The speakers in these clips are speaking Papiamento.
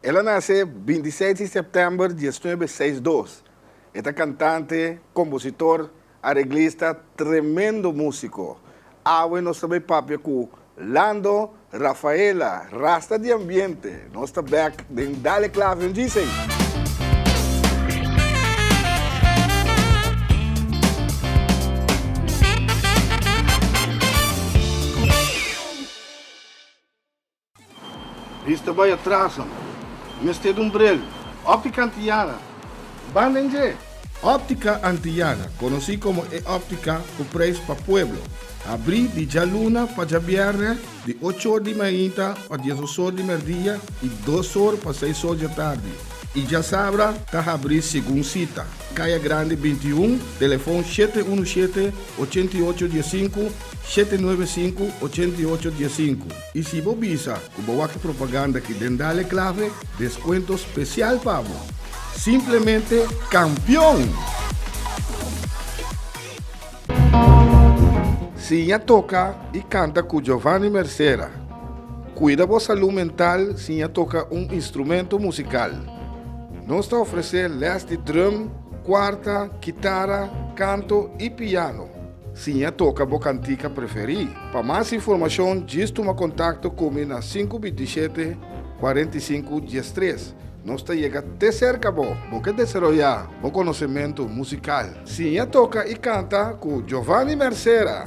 El a nase bintiseis di sèptèmber diesnuebe seis dos. E ta kantante, kompositor, areglista, tremendo músiko. Awe nos ta bai papia ku Lando Rafaela, rasta di ambiente. Nos ta bèk den Dale Clave un djisei. Bista bai atras nan. Mester di un bril. Optica Antillana. Ban den dje! Optica Antillana, conoci como e optica cu prijs pa pueblo. Habri di djaluna pa djabierne di ocho or di mainta pa diesdos or di merdia y dos or pa seis or djatardi. Y djasabra ta habri segun cita. Caya Grandi 21, telefon 717 88 15, 795 88 15. I si bo bisa ku bo wak e propaganda ki den Dale Clave, deskuento spesial pa bo. Simplemente kampion! Siña toka i kanta ku Giovanni Mercera. Kuida bo salú mental siña toka un instrumento musikal. Nos ta ofresé lès di drum, kuarta, kitara, kanto i piano. Siña toka bo kantika preferí. Pa mas informashon djis tuma kontakto ku mi na 527 45 13. Nos ta yega te serka bo. Bo ke desaroyá bo konosementu musikal? Siña toka i kanta ku Giovanni Mercera!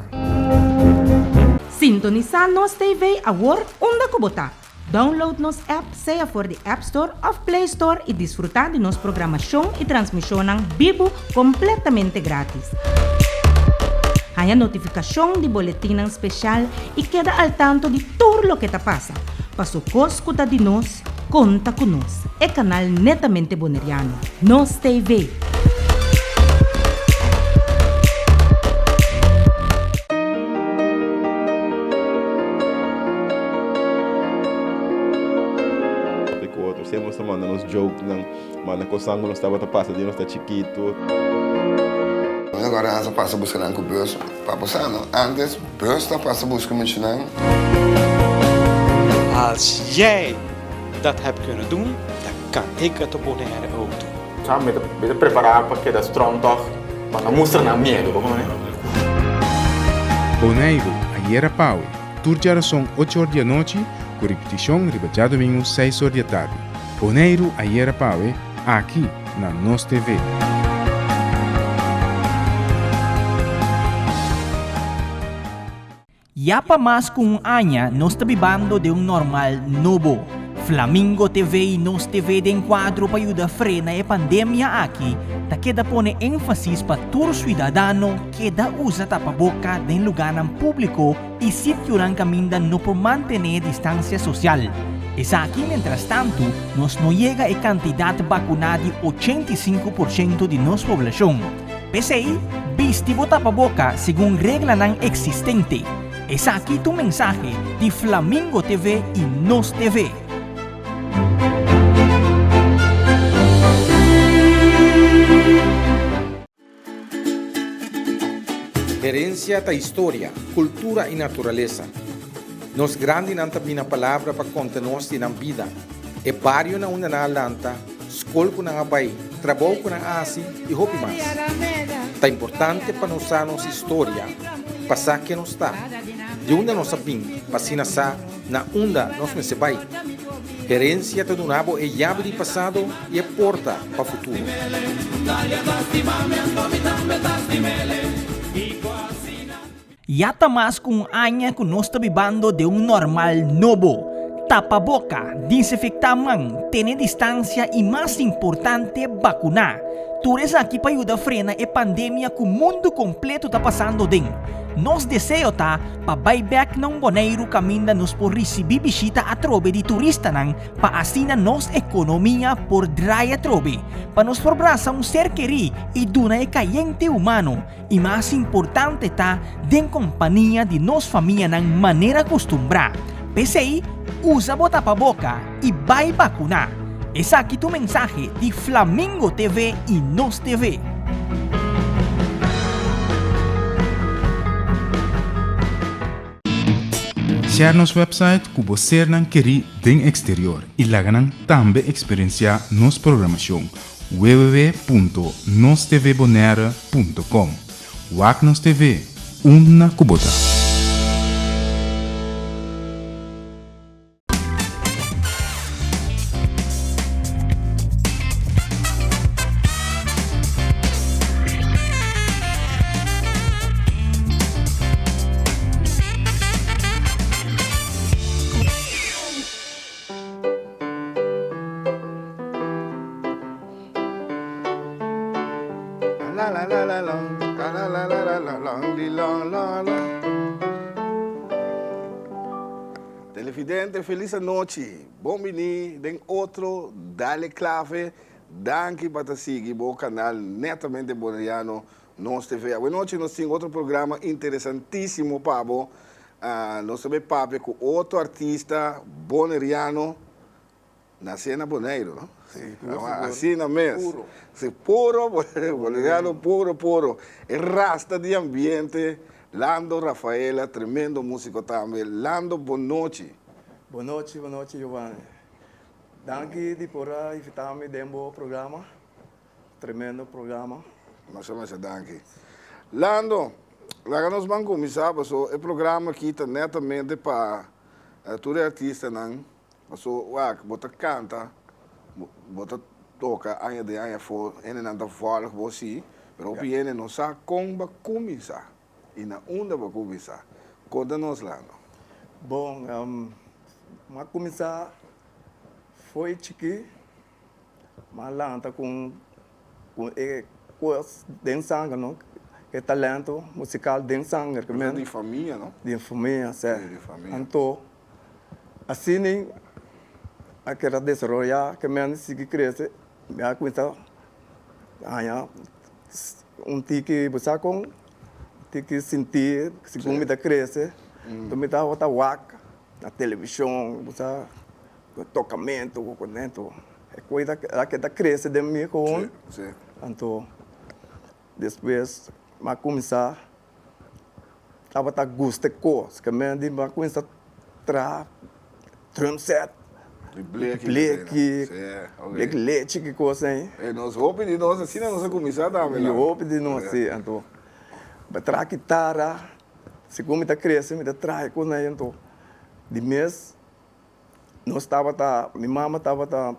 Sintonisá Nos TV awor unda ku bo ta. Download nos app sea for di App Store òf Play Store i disfrutá di nos programashon i transmishonnan bibu kompletamente grátis. Haña notifikashon di boletinnan speshal i keda al tanto di tur loke ta pasa. Paso kos ku ta di nos, konta ku nos, e kanal netamente boneriano, Nos TV. Papia ku otro, siempre nos ta manda nos jokenan, manda kosnan ku nos tabata pasa di nos ta chikitu. Agora nan sa pasa buska nan ku bus pa bo sa no antes bus ta pasa buska muchanan. Als jij dat hebt kunnen doen, dan kan ik het op Bonaire ook doen. Sa mi ta mi ta prepará pa keda strong tòg, pa no mustra nan miedu, bo kono? Boneiru, ayera pawe, tur djarason ocho or di anochi ku ripitishon riba djadumingu seis or di atardi. Boneiru, ayera pawe, aki na Nos TV. Ya pa mas ku un aña nos ta bibando den un normal nobo. Flamingo TV i Nos TV den kuadro pa yuda frena e pandemia aki ta keda pone énfasis pa tur suidadano keda usa tapaboka den lugánan públiko i sitionan kaminda no por mantené distansia sosial. Esaki mientrastantu nos no yega e kantidat bakuná di 85 porshento di nos poblashon. P'esei, bisti bo tapaboka segun reglanan eksistente. Esaki ta un mensahe di Flamingo TV i Nos TV. Herensia ta historia, kultura i naturalesa. Nos grandinan ta bina palabra pa konta nos di nan bida, e bario na unda nan a lanta, skol ku nan a bai, trabou ku nan a hasi i hopi mas. Ta importante pa nos sa nos historia, pa sa ken nos ta, di unda nos a bin, pa asina sa na unda nos mester bai. Herensia ta duna bo e yabi di pasado i e porta pa futuro. Ya ta mas ku un aña ku nos ta bibando den un normal nobo. Tapa boka, disinfektá man, tene distansia i mas importante bakuná. Tur esaki pa yuda frena e pandemia ku mundu kompleto ta pasando den. Nos deseo ta pa bai bèk na un Boneiru kaminda nos por risibí bishita atrobe di turistanan pa asina nos ekonomia por drai atrobe, pa nos por brasa un ser kerí i duna e kayente humano. I mas importante ta den kompania di nos famianan manera kustumbrá. P'esei, usa bo tapaboka i bai bakuná. Esaki ta un mensahe di Flamingo TV i Nos TV. Share nos website ku bo sernan kerí den eksterior i laga nan tambe eksperensiá nos programashon www.nostvbonaire.com. Wak nos TV, unda ku bo ta. Televidente felis anochi. Bon bini den otro Dale Clave. Danki pa ta sigui bo canal Netamente Boneriano Nos TV. Awenochi nos tin otro programa interesantisimo pa bo. Nos ta bay papia cu otro artista Boneriano Nace na Boneiru, no? Sí, puro, Asina seguro. mes. Puro. Sí, puro, boneriano puro, puro. E rasta di ambiente, Lando Rafaela, tremendo musico tambe. Lando, bon nochi. Bon nochi, bon nochi Giovanni. Danki di por a invita mi den bo programa. Tremendo programa. Masha masha danki. Lando, laga nos ban cuminsa paso e programa aki ta netamente pa tur e artistanan. Paso wak, bo ta kanta, bo ta toka aña den aña afó, hendenan ta vòlg bo sí, pero hopi hende no sa kon bo a kuminsá i na unda bo a kuminsá. Konta nos, Lando. Bon, mi a kuminsá fo'i chikí, mi a lanta ku e kos den sanger, no, e talento musikal den sanger. Di famia, no? Di famia, sè. Di famia. Anto Asina a keda desaroyá ke mi a sigui krese, mi a kuminsá haña un tiki, bo sa kon, tiki sintí segun mi ta krese. Enton mi tabata wak na televishon, bo sa, tokamentu ku konento. E kos a keda krese den mi kon. Anto despues mi a kuminsá. Tabata gusta e kos ke men di a kuminsa traha drum set, bleki, bleki lechi ki kos ei. E nos hopi di nos asina nos a kuminsa tambe la. Hopi di nos si anto mi a traha kitara segun mi ta krese mi ta traha e kos ei anto di mes nos tabata mi mama tabata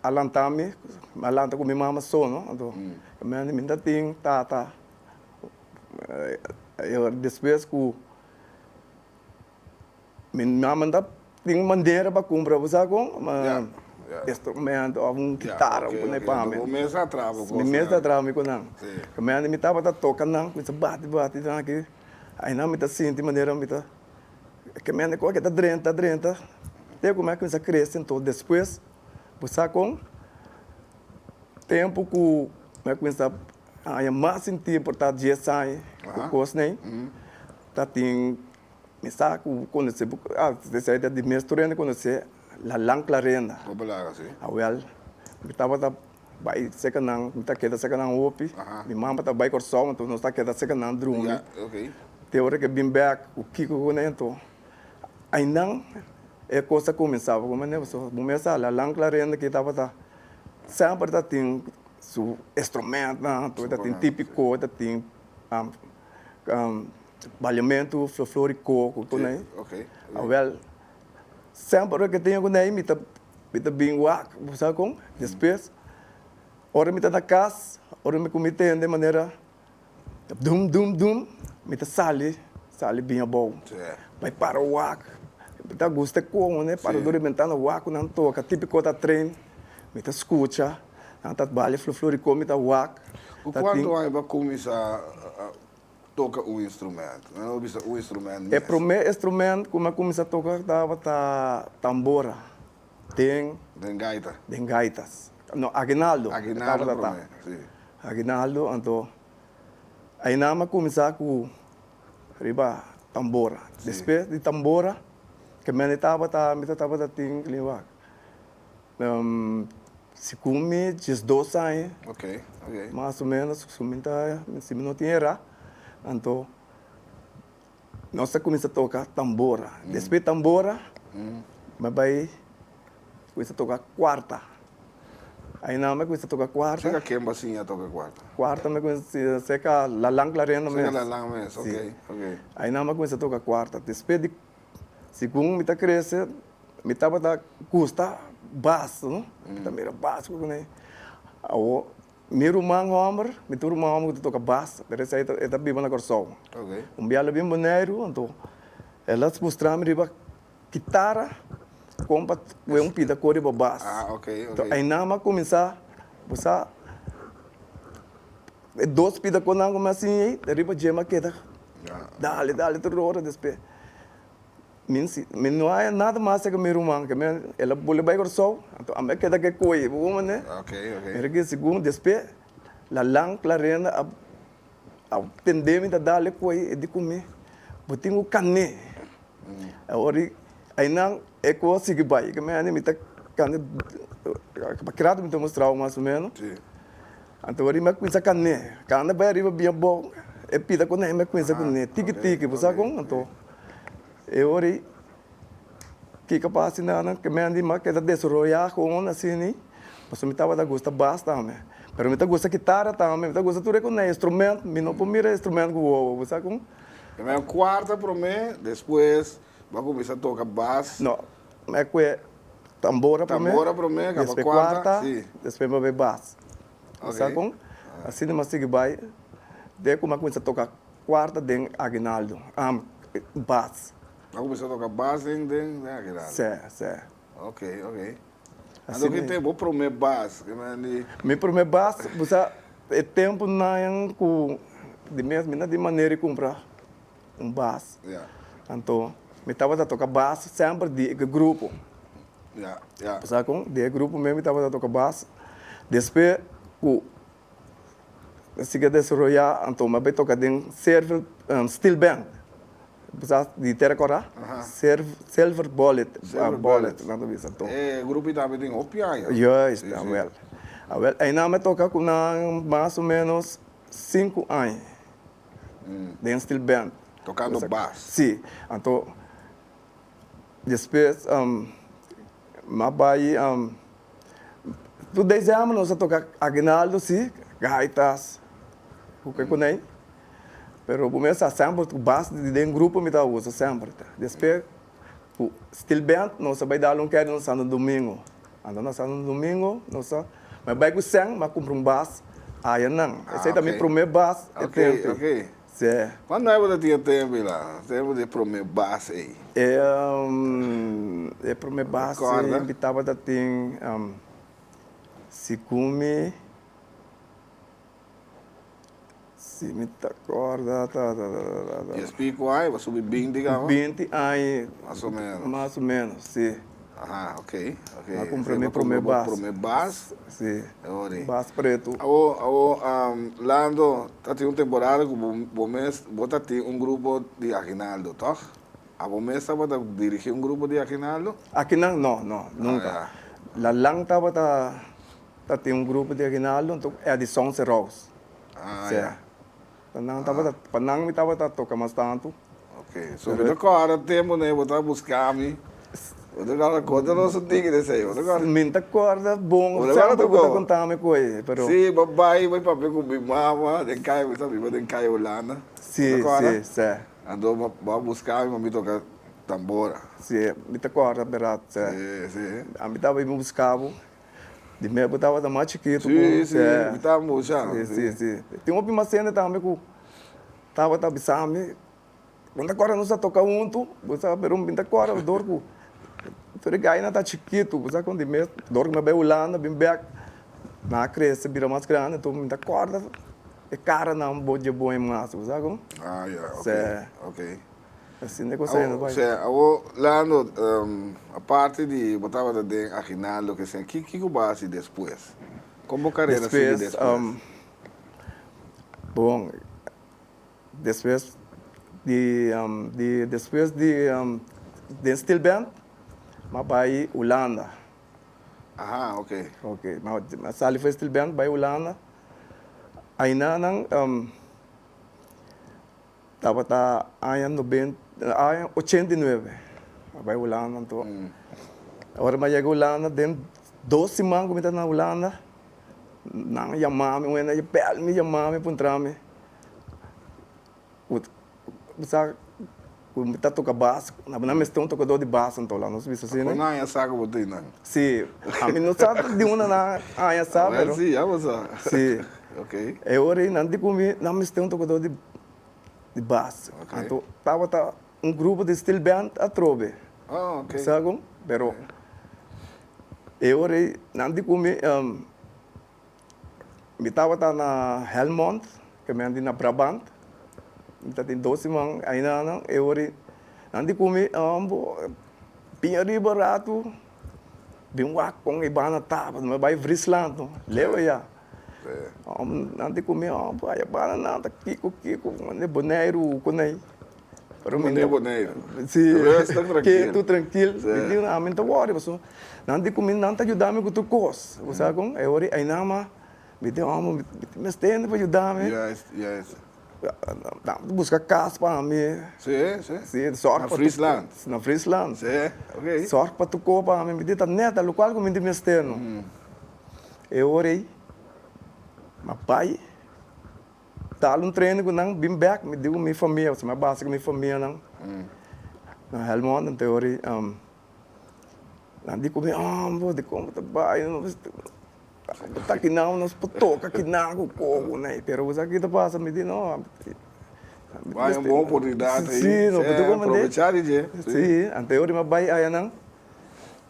a lanta mi, mi a lanta ku mi mama so no anto mi ta tin tata. Despues ku mi mama ta tin manera pa kumpra bo sa kon instrumento òf un kitara ku pone pa mi. Bo mes a traha bo kos. Mi mes a traha mi ku nan. Mi tabata toka nan kuminsa bati bati nan aki ainan mi ta sinti manera mi ta kemende ku ta drenta drenta te ku mi a kuminsa krese anto despues bo sa kon tempu ku mi a kuminsa Aña mas sinti por ta dies aña ku kos nei ta tin mi sa ku konosé esei ta di mes tur hende konosé la Lan Clarenda awel mi tabata bai serka nan mi ta keda serka nan hopi mi mama ta bai Kòrsou anto nos ta keda serka nan drumi te ora ke bin bèk ku kiko ku nan anto ainan e kos a kuminsá pasobra bo mes sa la Lan Clarenda ki tabata semper ta tin Su instrumentnan, tur ta tin típiko, ta tin baliamentu folklóriko ku ku nan. Awèl, semper ora ke tin ku nan mi ta mi ta bin wak, bo sa kon? Despues, ora mi ta na kas, ora mi ku mi tende manera dum dum dum, mi ta sali, sali bin abou, bai para wak. Mi ta gusta komo para dor di bentana wak ku nan toka, típiko ta train, mi ta skucha. Nan ta bali fluflu di komi ta wak. Ku kuantu aña bo a kuminsá toka un instrument? Nan a bisa un instrument mes. E promé instrument ku mi a kuminsá toka tabata tambora den. Den gaita. Den gaitas. No, aguinaldo. Aguinaldo promé, si. Aguinaldo, anto ainan mi a kuminsá ku riba tambora. Despues di tambora ke mi tabata mi tabata tin wak. Segun mi diesdos aña, mas o menos, si mi no tin erá, anto Nos a kuminsá toka tambora. Despues di tambora, mi a bai kuminsá toka kuarta. Ainan mi a kuminsá toka kuarta. Serka ken bo a siña toka kuarta? Kuarta mi a kuminsá serka Lalan Clarenda mes. Serka Lalan mes, ok, ok. Ainan mi a kuminsá toka kuarta. Despues di, segun mi ta krese, mi tabata gusta bas, no? Mi ta mira bas ku kuné. Awor. Mi ruman hòmber, mi tin un ruman hòmber ku ta toka bas, pero esei e ta biba na Kòrsou. Un bia el a bin Boneiru, anto el a mustra mi riba kitara kon pa kue un pida kor riba bas. Anto einan mi a kuminsá busa e dos pida kornan ku mi a siña ei, riba dje mi a keda dale dale tur ora despues. Mi si, mi no haya nada mas cerca mi ruman, ke mi, el a bole bai Kòrsou, anto ami a keda ke koe, bo wou manera? Ok, ok. Mira ke segun despues Lalan Clarenda a a tende mi ta dale koe, e di ku mi, bo tin ku kané. Awor i einan e kos a sigui bai, ke mi hende mi ta kane, pa kratu mi ta mustrao mas o meno. Si. Anto ora mi a kuminsá kané, kanda bai ariba bien abou, e pida ku mi a kuminsá kuné tiki tiki, bo sa kon? Anto e ora ei kiko a pasa nan ke men di mi a keda desaroyá kon asina, pasobra mi tabata gusta bas tambe, pero mi ta gusta kitara tambe, mi ta gusta tur e kuné instrumènt, mi no por mira instrumènt ku wowo, bo sa kon? E men kuarta promé, despues bo a kuminsá toka bas. No, mi a kue Tambora promé, Tambora promé, kaba despues kuarta, kuarta, sí. despues mi a bai bas. Ok. Sa kon? Asina mi a sigui bai te ku mi a kuminsá toka kuarta den Aguinaldo, bas. Bo a kuminsá toka bas den den Aguinaldo? Sí, sí. Ok, ok. Anto ki tempu bo promé bas? Ke men di. Mi promé bas, bo sa, e tempunan ku di mes mi no tin manera di kumpra un bas. Ja. Anto mi tabata toka bas semper di e grupo. Ja, ja. Bo sa kon? Di e grupo mes mi tabata toka bas. Despues ku mi sigui a desaroyá, anto mi a bai toka den Silver, Steel Band. Bo sa di Tera Kòrá? Silver Bullet, Silver Bullet nan ta bisa. Anto. E grupo ei tambe tin hopi aña. Juist, awel. Awel, einan mi a toka ku nan mas o ménos sinku aña. Den steel band. Tocando bas. Si. Anto despues mi a bai tur december nos a toca aguinaldo si, gaitas, cu ke cuney. Pero bo mester sa semper cu bas den grupo mi ta usa semper. Despues cu steel band nos a bai dal un keda na Santo Domingo. Anto na Santo Domingo nos a mi a bai cu Sen mi a cumpra un bas aya nan. Esey ta mi prome bas e tempo ey. Si. Cuando ey bo ta tin e tempo ey la? Tempo di e prome bas ey. E prome bas ey mi tabata tin segun mi. Si mi ta corda ta ta ta ta. Dies pico aña, bo a subi binti caba? Binti aña. Mas o menos. Mas o menos, si. Aha, ok, ok. A cumpra mi prome bas. Prome bas? Si, bas preto. Awo, awo, Lando, ta tin un temporada cu bo, bo mes, bo ta tin un grupo di aguinaldo, toch? Abo mes tabata dirigi un grupo di aguinaldo? Akinan, no, no, nunca. Ah, ya. Lalang tabata. Ta tin un grupo di aguinaldo anto Edison Serous. Ah, Sea. ya. Pa nan tabata, pa nan mi tabata toca mas tanto. Ok, so mi ta corda tempo ne bo ta busca mi, bo ta corda conta nos un tiki di esey, bo ta corda? Mi ta corda bon, Bo ta corda semper bo ta tocó? conta mi coe, pero. Si, bo bay, bay papia cu mi mama den caya, mi ta biba den caya Hulanda, bo ta Si, corda? si, se. Anto bo a busca mi pa mi toca tambora. Si, mi ta corda berat, se. Si, si. Ami tabata bin busca bo. Di me bo tabata mas chikitu ku. Sí, sí, mi tabata mucha. Sí, sí, sí. Tin hopi mas hende tambe ku tabata bisa mi, bo ta kòrda nos a toka huntu? Bo sa, pero mi ta kòrda dor ku tur e gainan ta chikitu, bo sa kon di mes dor ku mi a bai Hulanda bin bèk, nan a krese bira mas grandi, enton mi ta kòrda e karanan bo dje bon mas, bo sa kon? Ah, ya, ok, ok. Asina ku esei no bai. Osea, awor Lando, aparte di bo tabata den Aguinaldo ke esei, kiko bo a hasi despues? Kon bo karera sigui despues? Bon, despues di di despues di den steel band mi a bai Hulanda. Aha, ok. Ok, mi a sali for steel band bai Hulanda. Ainanan. Tabata aña noben, aña 89 mi a bai Hulanda anto. Ora mi a yega Hulanda den dos siman ku mi ta na Hulanda nan a yama mi un hende a bèl mi yama mi puntra mi ku bo sa ku mi ta toka bas nan mester un tokadó di bas anto la nos bisa asina. Kon nan a sa ku bo tin nan? Si, ami no sa di unda nan a haña sa pero. Awèl si, ya bo sa. Si. Ok. E ora ei nan di ku mi nan mester un tokadó di di bas. Ok. Anto tabata un grupo di steel band atrobe. Oh, ok. Bo sa kon? Pero e ora ei nan di ku mi Mi tabata na Helmond, ke men di na Brabant. Mi ta tin dos siman ainanan. E ora nan di ku mi, bo bin ariba ratu, bin wak kon e banda ta, pasobra mi bai Friesland no, leu aya. Nan di ku mi, bo aya banda nan ta kiko kiko, mane Boneiru ku nei. Pero mi Mane Boneiru. Si, Rustig, trankil. Ketu, trankil. Mi di, ami no ta wòri pasobra Nan di ku mi nan ta yuda mi ku tur kos. Bo sa kon? E ora ei nan ma mi tin hòmber mi tin mester hende pa yuda mi. Juist, juist. Nan ta buska kas pa mi. Si, si. Si, sòrg Na pa tur Friesland. Na Friesland. Si, ok. Sòrg pa tur kos pa mi. Mi di ta nèt ta lokual ku mi tin mester no. E ora ei mi a bai dal un training ku nan bin bèk mi di ku mi famia pasobra mi a basa ku mi famianan na Helmond anto e ora ei. Nan di ku mi, Homber, dikon bo ta bai? Bo ta kinan, nos por toka kinan ku koko nei. Pero bo sa ki ta pasa? Mi di, no. Bai un bon oportunidat ei. Sí, no por ta komprendé. Aprovechá di dje. Sí, anto e ora mi a bai ayanan,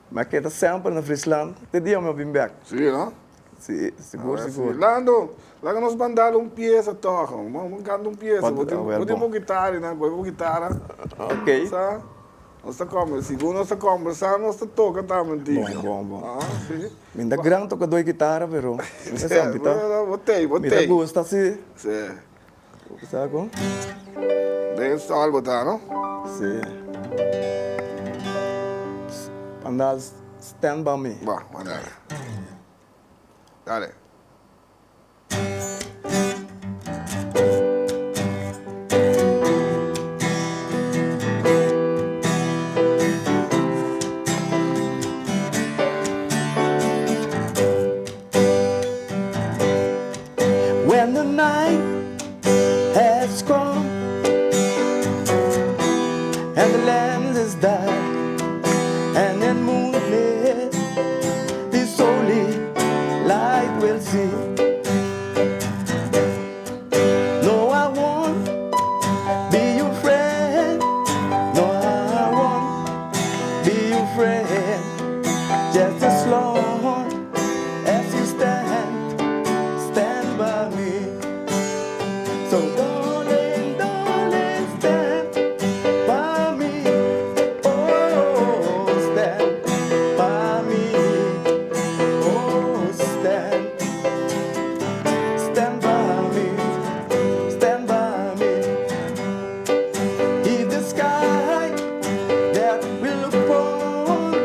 mi a keda semper na Friesland te dia mi a bin bèk. Sí, no? Sí, sigur, sigur. Lando, laga nos bandal un piesa tòg. Bo kanta un piesa. Bo tin bo gitara einan, kohe bo gitara. Ok. Sa? Nos ta kombersa, segun nos ta kombersa nos ta toka tambe Bon, bon, bon. Ah, si. Mi ta gran tokadó di kitara, pero mi sa mi ta. Bo tei, bo tei. Mi ta gusta si. Si. Bo sa kon? Den sol bo ta, no? Si. Pandal stand by me. Bo, mandal. Dale. When the night has come and the land is dark and the moonlit is only light we'll see. No, I won't be your friend. No, I won't be your friend. Just as long as you stand, stand by me. So, darling, darling, stand by me. Oh, stand by me. Oh, stand, stand by me. Stand by me. If the sky that we look upon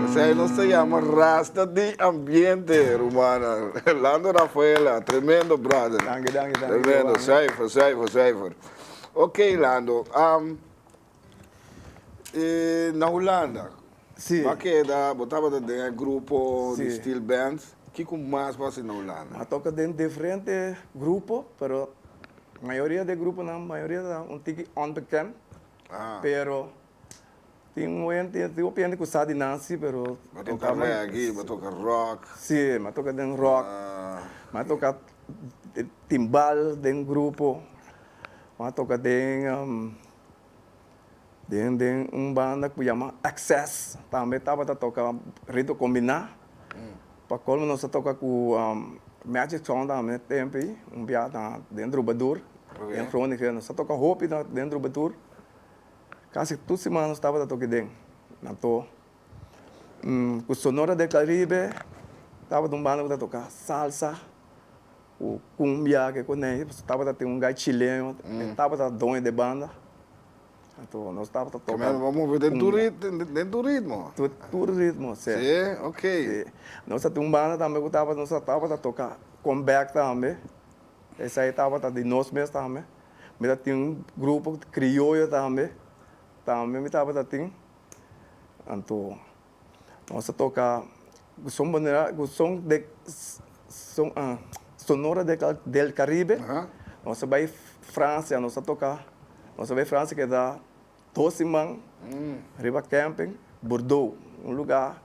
Esei nos ta yama rasta di ambiente, rumannan. Lando Rafaela, tremendo brother. Danki, danki, danki. Tremendo, zuiver, zuiver, zuiver. Ok, Lando, na Hulanda, Si. bo a keda, bo tabata den e grupo di Si. steel band. Kiko mas bo a hasi na Hulanda? Mi a toka den diferente grupo, pero mayoria di e gruponan, mayoria ta un tiki onbekend. Pero tin un hende, tin hopi hende ku sa di nan si, pero. Bo a toka reggae, bo a toka rock. Si, mi a toka den rock, mi a toka timbal den grupo, mi a toka den den den un banda ku yama Access, tambe tabata toka ritmo kombiná. Pa kolmo nos a toka ku Magic Sound tambe tempu ei, un bia ta den Trubadur. Den Groningen nos a toka hopi den Trubadur. Kasi tur siman nos tabata toka den. Anto ku Sonora del Caribe tabata un banda ku ta toka salsa ku cumbia ke konei. Tabata tin un gai chileño e tabata doño di e banda. Anto nos tabata toka Kemero bo move den tur den tur ritmo. Tur ritmo, si. Si, ok. Si. Nos a tin un banda tambe ku tabata nos tabata toka comeback tambe. Esei tabata di nos mes tambe. Mi ta tin un grupo krioyo tambe, tambe mi tabata tin. Anto nos a toka ku son manera ku son de son Sonora del Caribe. Nos a bai Francia, nos a toka, nos a bai Francia keda dos siman riba camping, Bordeaux, un lugar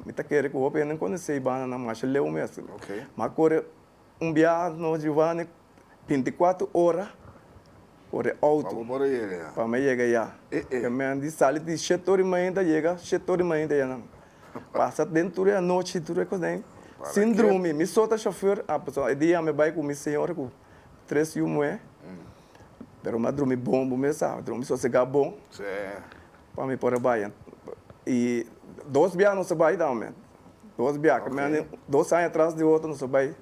mi ta kere ku hopi hende no konosé e bandanan masha leu mes. Mi a kore Un biaha nos Giovanni binticuatro ora kore auto pa mi yega ya. Ke men di sali di shete ora di mainta yega shete ora di mainta ya nan. Pasa den tur e anochi tur e kos den sin drumi. Mi so ta shofer a pasobra e dia mi bai ku mi señora ku tres yu muhé pero mi a drumi bon bo mes sa drumi sosega bon pa mi por a bai. I dos biaha nos a bai tambe. Dos biaha, ke mende dos aña tras di otro nos a bai.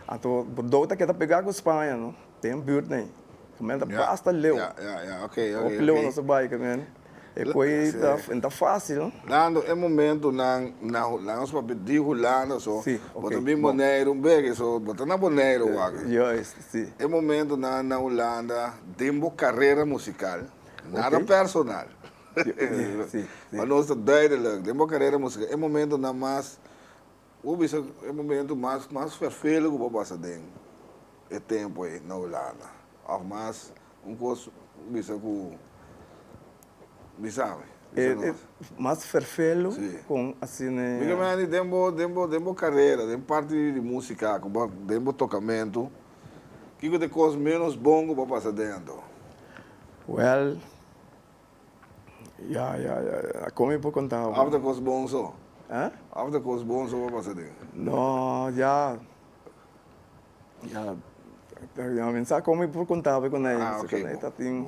Anto Bordeaux ta keda pegá ku Spaña, no? Den buurt nei. Ke mende ta basta leu. Hopi leu nos a bai ke mende. E koi ta no ta fásil, no? Nando, e momentunan na Hulanda, nos papia di Hulanda so, bo ta bin Boneiru un beke so, bo ta na Boneiru wak. Juist, si. E momentunan na Hulanda den bo karera musikal, nada personal. Pa nos ta duidelijk, den bo carera musical e momentonan mas, bo bisa e momento mas mas vervelend ku bo pasa den e tempo ei na Hulanda, of mas un kos bo bisa ku bisa mi, bisa nos. Mas vervelend kon asina. Mi ke mandi den bo den bo den bo carera, den parti di musica ku bo den bo tocamento, kiko ta e kos menos bon ku bo pasa den anto? Well. Ya, ya, ya. Kon mi por konta bo? Of ta kos bon so? Eh? Of ta kos bon so bo pasa den? No, ya. Ya, ya mi no sa kon mi por konta bo kon ei. Ah, ok. Kon ei ta tin,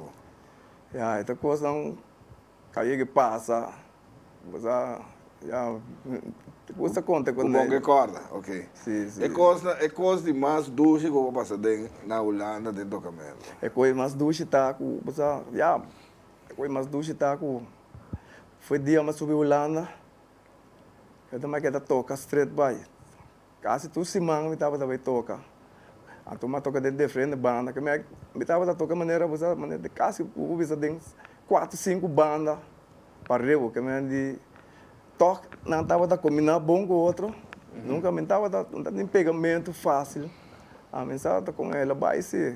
ya, e ta kosnan ka yega pasa. Bo sa, ya, te gusta konta Ku bon ke kòrda, ok. Si, si. E kosnan, e kos di mas dushi ku bo pasa den na Hulanda den tokamentu? E kos mas dushi ta ku, bo sa, ya, e kos mas dushi ta ku foi dia mi a subi Hulanda, e ta keda toka stret bai. Kasi tur siman mi tabata bai toka. Anto mi a toka den diferente banda. Ke mi mi tabata toka manera bo sa, manera di kasi bo bisa den kuater, sinku banda. Pareu ke men di tok nan tabata kombiná bon ku otro, nunka mi tabata no tabatin pegamentu fásil. Ami sa ta kon el a bai si.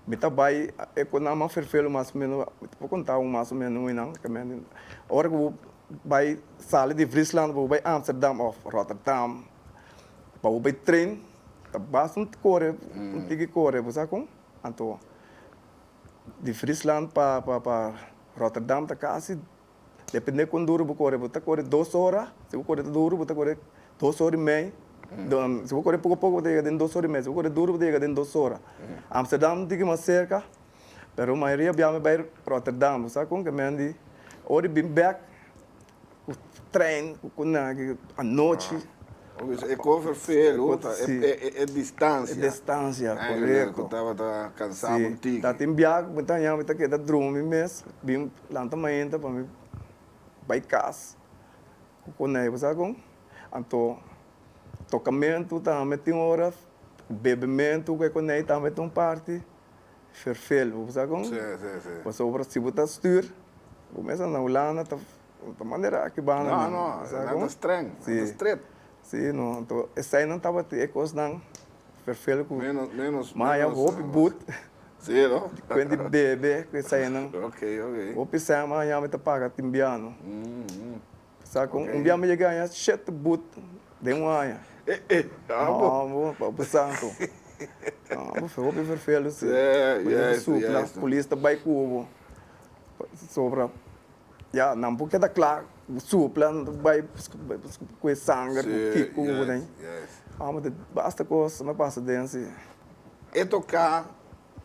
Mi ta bai e ku nan mas ferfelu mas o menos, mi ta por konta un mas o menos nan ke men di ora ku bo bai sali di Friesland pa bo bai Amsterdam òf Rotterdam pa bo bai trein ta basta un kore un tiki kore bo sa kon anto Di Friesland pa pa Rotterdam ta kasi depende kon duru bo kore, bo ta kore dos ora, si bo kore duru bo ta kore dos ora i mei, si bo kore poko poko bo ta yega den dos ora i mei, si bo kore duru bo ta yega den dos ora. Amsterdam un tiki mas serka, pero mayoria bia mi bai Rotterdam, bo sa kon ke men di ora di bin bek Ku trein ku ku nan aki anochi. E kon ferfelu ta e distansia. E distansia, korekto. Ku tabata kansa bo un tiki. Ta tin biaha ku mi ta haña mi ta keda drumi mes, bin lanta mainta pa mi bai kas. Ku konei bo sa kon? Anto tokamentu tambe tin ora, bebementu ku e konei tambe ta un parti ferfel, bo sa kon? Pasobra si bo ta stuur, bo mes na Hulanda ta ta manera aki banda nan, bo sa kon? Si, si no, anto eseinan tabata e kosnan ferfel ku maya hopi but kuen di bebe ku eseinan, hopi sèn maya mi ta paga tin biano. Sa con un bia mi yega haña shete but den un aña. Amo, papu santo. Amo, hopi vervelu si. Bo tin ku supla, polis ta bai ku bo. Sobra, ya, nan por keda kla, supla, nan ta bai ku e sanger, ku kiko ku bo den. Amo, basta kos mi a pasa den si. E toká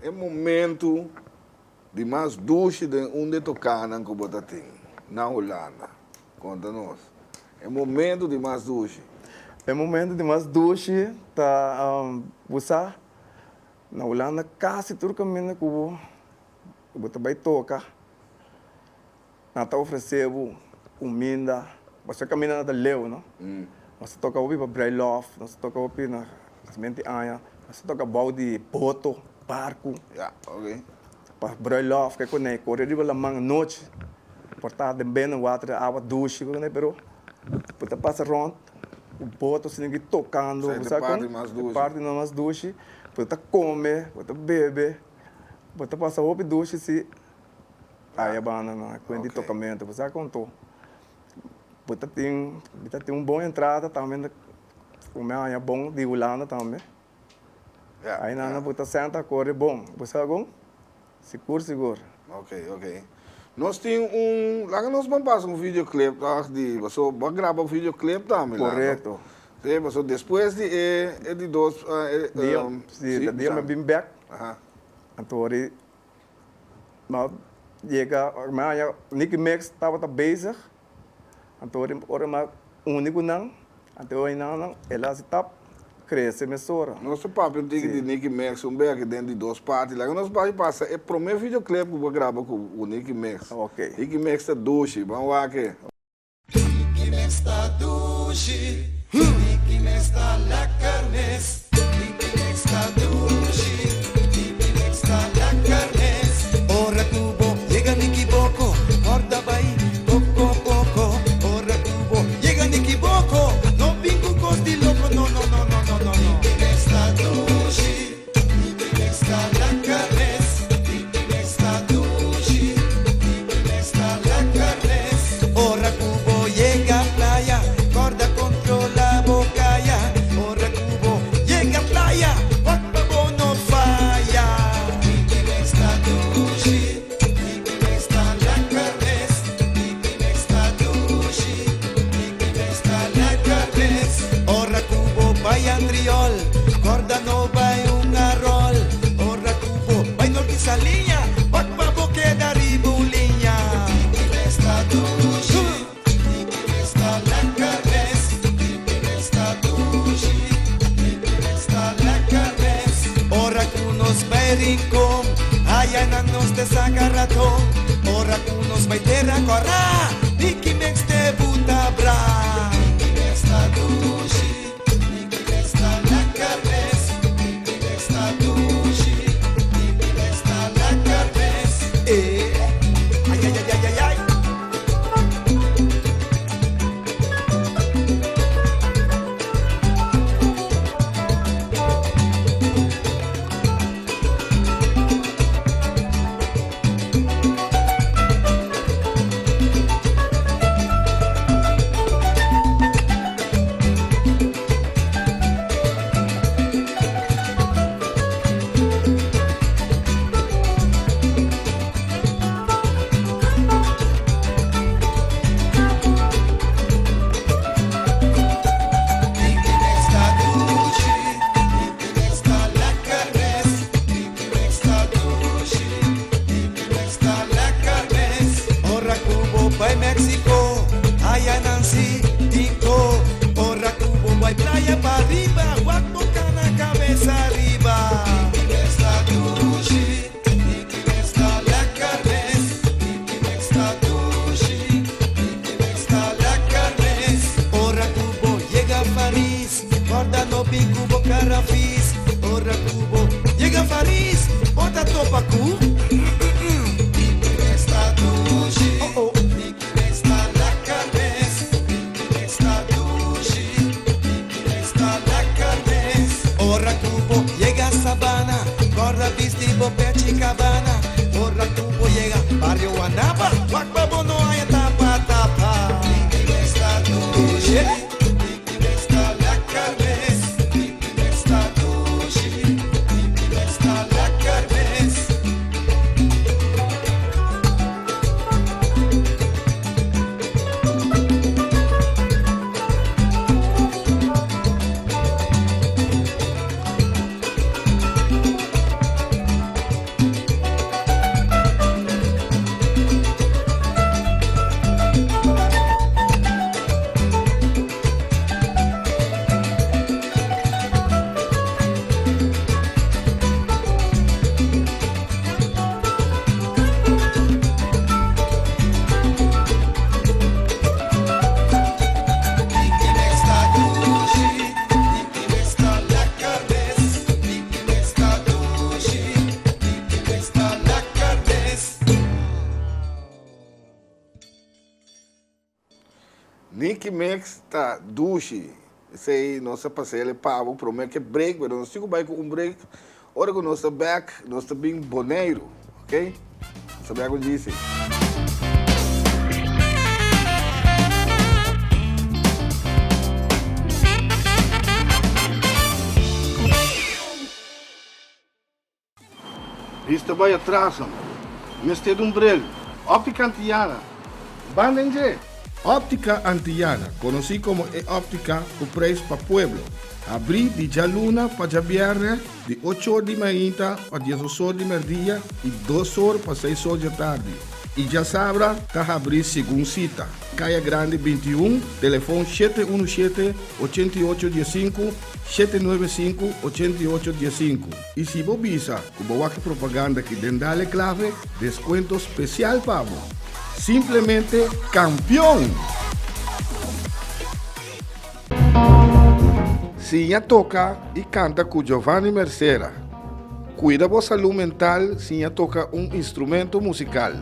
e momentu Di mas dushi den un de tokánan ku bo ta tin na Hulanda. Konta nos. E momentu di mas dushi. E momentu di mas dushi ta bo sa na Hulanda kasi tur kaminda ku bo ku bo ta bai toka nan ta ofresé bo kuminda. Pasobra kaminda nan ta leu no. Nos ta toka hopi pa bruiloft, nos ta toka hopi na simenti aña, nos ta toka bou di boto, barku. Pa bruiloft ke kuné kore riba laman anochi por ta den benen water awa dushi ku kuné pero bo ta pasa rond ku boto asina ki tokando bo sa kon e parti mas dushi bo ta kome bo ta bebe bo ta pasa hopi dushi si aya banda nan kuen di tokamento bo sa kon to bo ta tin bo ta tin un bon entrada tambe ku mi a haña bon di Hulanda tambe. Ai nan bo ta senta kore bon. Bo sa kon? Sigur sigur. Ok ok. Nos tin un, laga nos ban pasa un videoclip tòg di, paso bo a graba un videoclip tambe la no? Korekto. Si, paso despues di e e di dos e Dia, si, di dia mi a bin bèk, anto ora mi a yega, mi a haña Nicky Mix tabata bezig, Anto ora mi a uni ku nan, anto e oinan el a hasi tap krese mesora. Nos ta papia un tiki di Nicky Mix un bek den di dos parti. Laga nos bai pasa e prome videoclip ku bo a graba ku Nicky Mix. Ok. Nicky Mix ta dushi, ban wak e. Nicky Mix ta dushi, Nicky Mix ta lekker mes. Nicky Mix ta dushi, Nicky Mix ta lekker mes. Ora ku bo yega Nicky Boko, kòrda bai poko poko. Ora ku bo yega Nicky Boko, no bin ku kos di loko, no no no no no no. Nicky Mix ta dushi, Nicky Mix ta lekker mes. Nicky Mix ta dushi, Nicky Mix ta lekker mes. Ora ku bo yega playa, kòrda kontrola bo kaya. Ora ku bo yega. Nicky Mix ta dushi. Esey nos a pas'el e pavo prome ke break, pero nos tin ku bai ku un break. Ora ku nos ta bek, nos ta bin Boneiru, ok? Nos ta bek ku GC. Bista bai atras nan. Mester di un bril. Optica Antillana. Ban den dje! Optica Antillana, conoci como e optica cu prijs pa pueblo, habri di djaluna pa djabierne di ocho or di mainta pa diesdos or di merdia y dos or pa seis or djatardi y djasabra ta habri segun cita. Caya Grandi 21, telefon 717 88 15, 795 88 15. I si bo bisa ku bo wak e propaganda aki den Dale Clave, deskuento spesial pa bo. Simplemente kampion! Siña toka i kanta ku Giovanni Mercera. Kuida bo salú mental siña toka un instrumento musikal.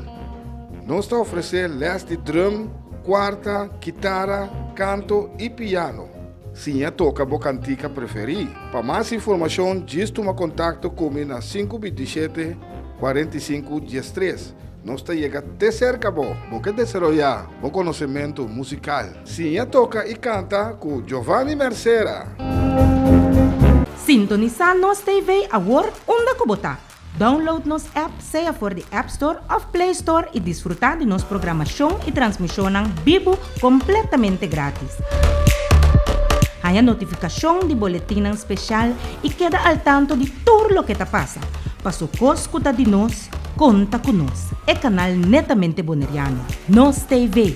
Nos ta ofresé lès di drum, kuarta, kitara, kanto i piano. Siña toka bo kantika preferí. Pa mas informashon djis tuma kontakto ku mi na 527 45 13. Nos ta yega te serka bo. Bo ke desaroyá bo konosementu musikal? Siña toka i kanta ku Giovanni Mercera! Sintonisá Nos TV awor unda ku bo ta. Download nos app sea for di App Store òf Play Store i disfrutá di nos programashon i transmishonnan bibu kompletamente grátis. Haña notifikashon di boletinnan speshal i keda al tanto di tur loke ta pasa. Paso kos ku ta di nos, konta ku nos, e kanal netamente boneriano, Nos TV.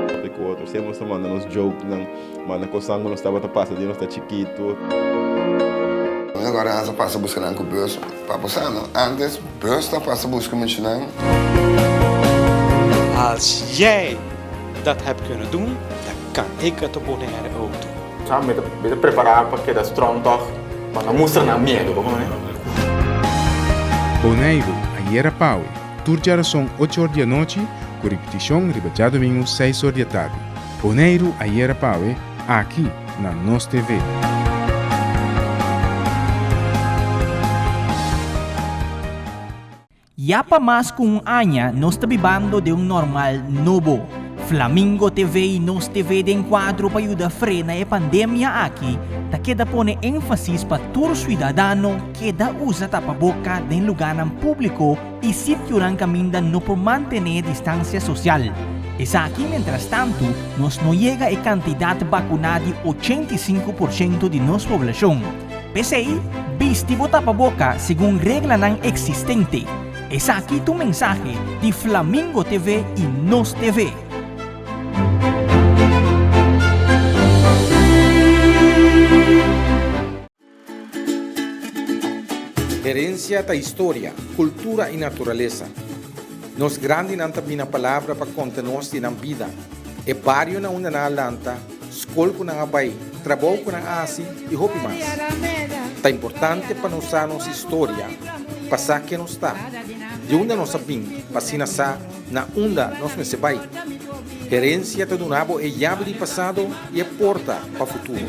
Papia ku otro. Siempre nos ta manda nos jokenan, manda kosnan ku nos tabata pasa di nos ta chikitu. Mi agora a pasa buska nan ku bus pa bo sa no antes bus ta pasa buska muchanan. Als jij dat hebt kunnen doen, dan kan ik het op Bonaire ook doen. Sa mi ta mi ta prepará pa keda strong tòg, pa no mustra nan miedu, bo kono? Boneiru, ayera pawe, tur djarason ocho or di anochi ku ripitishon riba djadumingu seis or di atardi. Boneiru, ayera pawe, aki na Nos TV. Ya pa mas ku un aña nos ta bibando den un normal nobo. Flamingo TV i Nos TV den kuadro pa yuda frena e pandemia aki ta keda pone énfasis pa tur suidadano keda usa tapaboka den lugánan públiko i sitionan kaminda no por mantené distansia sosial. Esaki mientrastantu nos no yega e kantidat bakuná di 85 porshento di nos poblashon. P'esei, bisti bo tapaboka segun reglanan eksistente. Esaki ta un mensahe di Flamingo TV i Nos TV. Herensia ta historia, kultura i naturalesa. Nos grandinan ta bina palabra pa konta nos di nan bida, e bario na unda nan a lanta, skol ku nan a bai, trabou ku nan a hasi i hopi mas. Ta importante pa nos sa nos historia, pa sa ken nos ta, di unda nos a bin, pa asina sa na unda nos mester bai. Herensia ta duna bo e yabi di pasado i e porta pa futuro.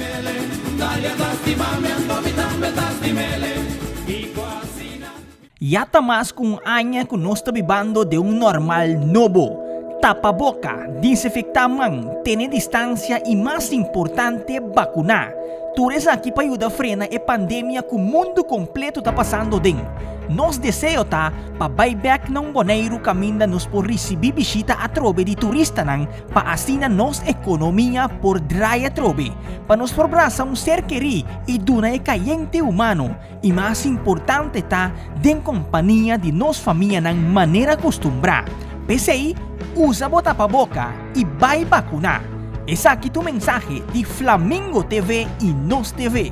Ya ta mas ku un aña ku nos ta bibando den un normal nobo. Tapa boka, disinfektá man, tene distansia i mas importante bakuná. Tur esaki pa yuda frena e pandemia ku mundu kompleto ta pasando den. Nos deseo ta pa bai bèk na un Boneiru kaminda nos por risibí bishita atrobe di turistanan pa asina nos ekonomia por drai atrobe, pa nos por brasa un ser kerí i duna e kayente humano. I mas importante ta den kompania di nos famianan manera kustumbrá. P'esei, usa bo tapaboka i bai bakuná. Esaki ta un mensahe di Flamingo TV i Nos TV.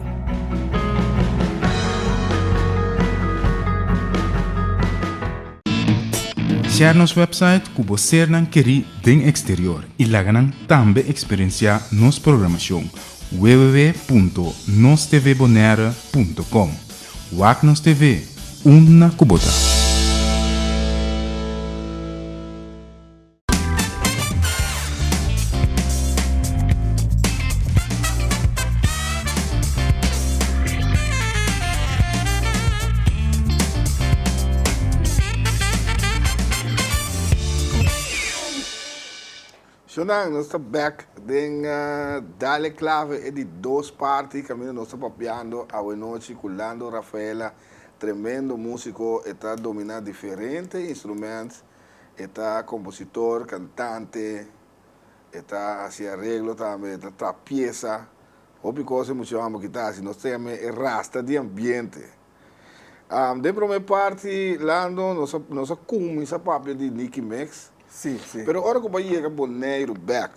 Share nos website ku bo sernan kerí den eksterior i laga nan tambe eksperensiá nos programashon. www.nostvbonaire.com. Wak Nos TV, unda ku bo ta. Shonnan, nos ta bek den Dale Clave e di dos parti kaminda nos ta papiando awenochi ku Lando Rafaela, tremendo músiko, e ta dominá diferente instruments. E ta kompositor, kantante, e ta hasi areglo tambe, e ta traha piesa. Hopi kos e mucha hòmber ki ta hasi. Nos ta yama e rasta di ambiente. Den promé parti, Lando, nos a nos a kuminsá papia di Nicky Mix. Sí, sí. Pero ora ku bo a yega Boneiru bèk,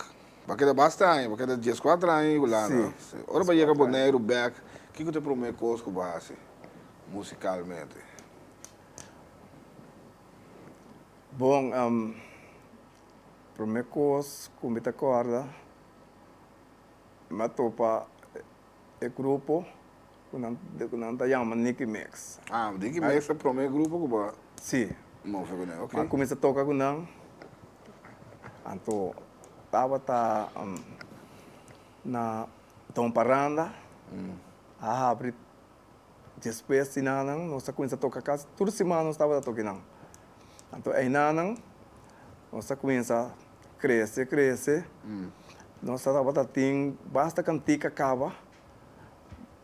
bo a keda basta aña, bo a keda dieskuater aña i Hulanda. Sí. Ora bo a yega Boneiru bèk, kiko ta e promé kos ku bo a hasi musikalmente? Bon, prome kos ku mi ta kòrda, mi a topa e grupo ku nan ku nan ta yama Nicky Mix. Ah, Nicky Mix ta prome grupo ku bo a Si. move kuné, ok. Mi a kuminsá toka ku nan, anto tabata na Don Paranda, a habri Despues di nanan nos a kuminsá toka kasi tur siman nos tabata toka einan. Anto einanan nos a kuminsá krese krese, nos a tabata tin basta kantika kaba,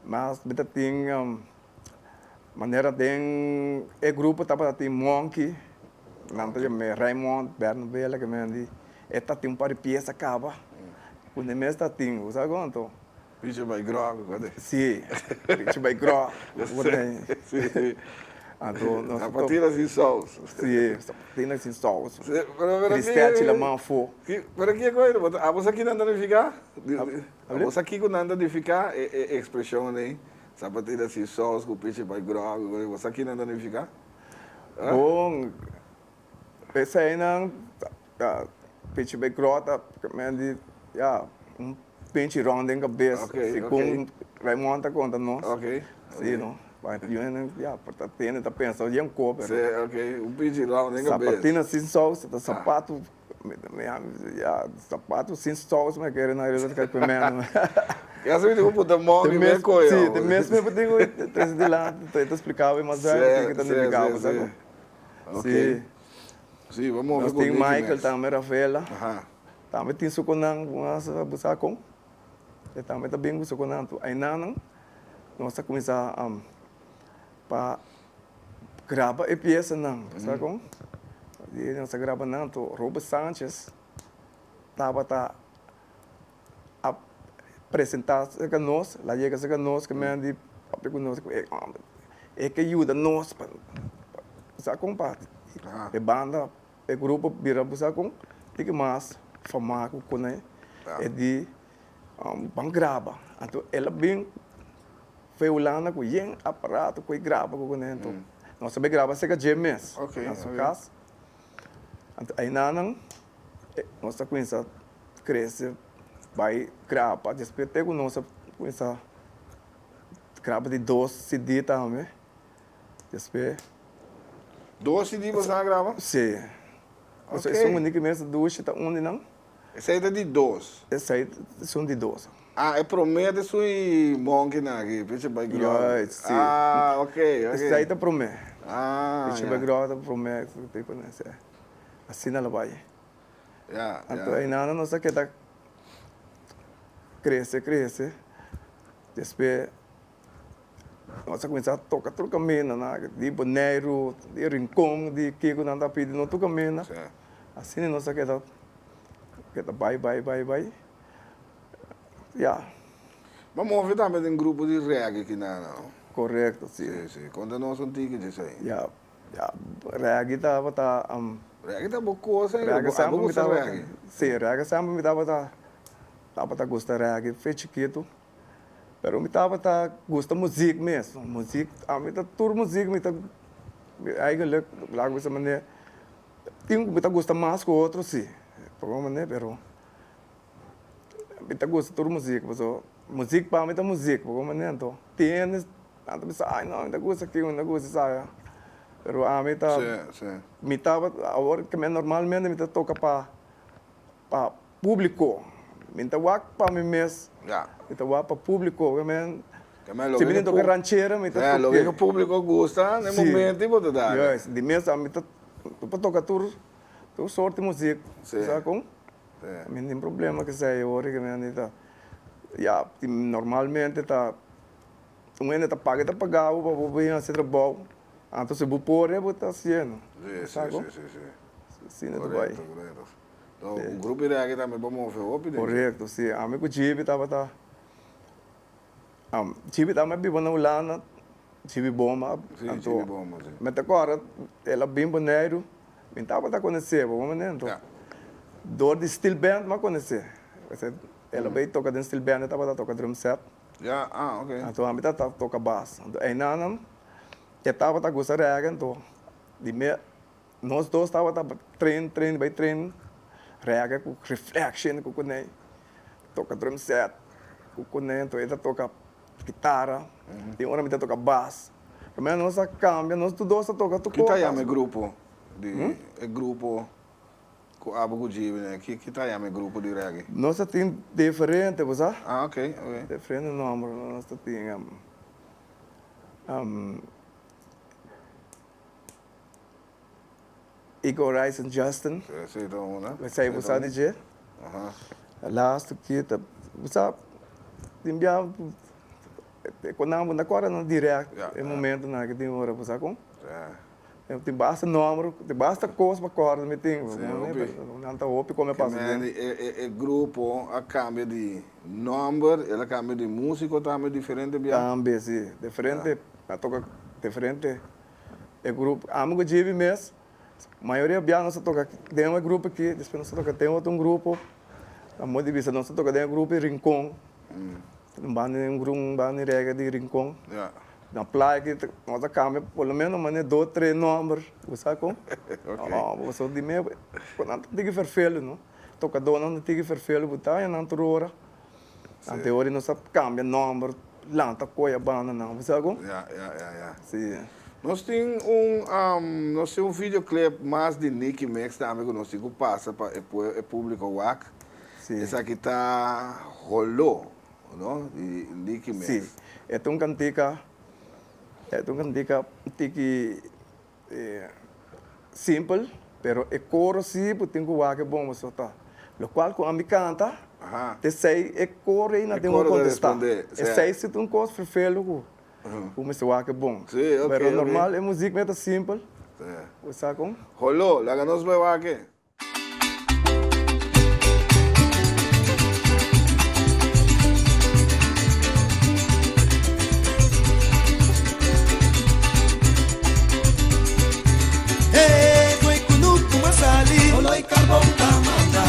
mas mi ta tin manera den e grupo tabata tin Monkey, nan ta yam'é Raymond Bernabela ke men di e ta tin un par di piesa kaba ku ne mes ta tin, bo sa kon anto. Picha bai grog ku Sí, picha bai grog ku Sí. Anto nos Sapatina sin sous. Sí, sapatina sin sous. Sí, pero pero Kristèchi la man afó. Pero kiko ei? Abo sa ki nan ta nifiká? Abo sa kiko nan ta nifiká e e ekspreshon ei? Sapatina sin sous ku picha bai grog ku bo sa ki nan ta nifiká? Bon, eseinan Ta pichi bay grota men di ya un pinchi rond den cabes segun Raymond ta conta nos si no ya por ta tende ta pensa yen ko pero sapatina sin sous ta sapato ya sapato sin sous me kere na realidad kai primer si te mes mi tin ku trese dilanti ta explicaba mas kiko ta nifica si. Sí, bo move Nos ku tin Nicky Michael Max. tambe, Rafaela. Aha. Tambe tin su konan ku nos a busa kon. E tambe ta bin ku su konan. Tu ainannan nos a kuminsá pa graba e piesanan, bo sa kon? I nos a graba nan. Tu Robert Sanchez tabata a presentá serka nos, el a yega serka nos ke men di papia ku nos e hòmber e ke yuda nos pa sa kon pa e banda e grupo bira bo sa kon tin ke mas famá ku kuné e di ban graba anto el a bin for Hulanda ku yen aparato ku e graba ku kuné anto nos a bai graba serka dje mes na su kas anto ainanan nos a kuminsá krese bai graba despues te ku nos a kuminsá graba di dos CD tambe despues. Dos CD boso a graba? Si. Ok. Esun muniki mes dushi ta un di nan. Esei ta di dos? Esei ta esun di dos. Ah, e promé ta esun i monkinan aki, Pichi Bai Gròt. Juist, si. Ah, ok, ok. Esei ta promé. Ah, ya. Pichi Bai Gròt ta promé, tipo asina lo bai. Ya, ya. Anto einan nos a keda krese, krese. Despues nos a kuminsá toka tur kaminda na di Boneiru, di Rincon, di kiko nan ta pidi nos tur kaminda. Asina nos a keda keda bai, bai, bai, bai. Ya. Bo move tambe den grupo di reggae kinan, no? Korekto, si. Si, si. Konta nos un tiki dje esei. Ya. Ya, reggae tabata. Reggae ta bo cosa Reggae abo semper mi gusta tabata. reggae? Si, reggae semper mi tabata, tabata gusta reggae fe chikitu. Pero mi tabata gusta muziek mes, muziek, ami ta tur muziek mi ta, eigenlijk laga bisa manera, tin ku mi ta gusta mas ku otro si, por un manera, pero mi ta gusta tur muziek pasobra. Muzik pa mi ta muzik, bo comprende anto? Tin hende nan ta bisa ay no mi ta gusta aki, mi ta gusta esaya, pero ami ta mi tabata awor ke mi normalmente mi ta toka pa pa publico, mi ta wak pa mi mes, mi ta wak pa publico, ke men si mi tin toka ranchera mi ta toke. Loke ke publico gusta na e momento bo ta dal. Juist, di mes ami ta por toka tur sorti muzik, sa kon? Mi no tin problema ku esei ora ku mi ta ya normalmente ta un hende ta paga e ta paga bo pa bo bin hasi trabou anto si bo por bo ta hasiendo sa kon asina ta bai. Un grupo di reggae tambe bo move hopi den. Korekto si ami ku Djibi tabata Djibi tambe a biba na Hulanda Djibi Boma anto mi ta kòrda el a bin Boneiru. Mi tabata konosé bo manera anto dor di steel band mi a konosé. El a bay toka den steel band, e tabata toka drum set. Ya, ah, ok. Anto ami tabata toka bass. Anto einanan e tabata gusta reggae anto di me nos dos tabata train train bay train reggae ku reflection ku kunei toka drum set ku kunei anto e ta toka kitara tin ora mi ta toka bass. Primero nos a cambia, nos tur dos a toca tur Ki ta cos. yama e grupo di e grupo cu abo cu Djibi ne? Ki ki ta yama e grupo di reggae? Nos ta tin diferente, bo sa? Ah, ok, ok. Diferente nomber nos ta tin. Eagle Horizon Justin. Si, si, ta una. Esei bo sa di dje. Aha. Laatste keer ta, bo sa, tin bia ku nan bo no ta kòrda nan dirèkt e momentunan ku tin ora, bo sa kon? Tin basta nòmber, tin basta kos pa kòrda mi tin, nan ta hopi kon mi a pasa den. E grupo a kambia di nòmber, el a kambia di músiko tambe diferente bia? Tambe, si, diferente, a toka diferente e grupo. Ami ku Djibi mes. Mayoria bia nos ta toka den e grupo aki, despues nos ta toka den otro grupo. Na modo di bisa nos ta toka den e grupo di Rincon, un banda di un banda di reggae di Rincon. Na playa aki nos ta kambia por lo menos manera dos tres nomber, bo sa kon? Pasobra di mi nan ta tiki ferfelu no, tokadónan ta tiki ferfelu bo ta haña nan tur ora. Ante ora nos a cambia nomber, lanta coy a banda nan, bo sa con? Ya, ya, ya, ya. Si. Nos tin un, nos tin un videoclip mas di Nicky Mix tambe cu nos tin cu pasa pa e pue, e publico wak. Si. Esaki ta Holó, no? Di Nicky Mix. Si. E ta un cantica, e ta un cantica tiki Simpel, pero e coro si bo tin cu wak e bon boso ta. Locual cu ami canta, t'esey e coro ey na tin cu contesta. Esey si ta un cos ferfelu cu cu mester wak e bon. Pero normal e muziek mester ta simpel, bo sa con. Holó, laga nos bai wak e. Hey, foi kunuku m'a sali. Oloi carbon ta manda.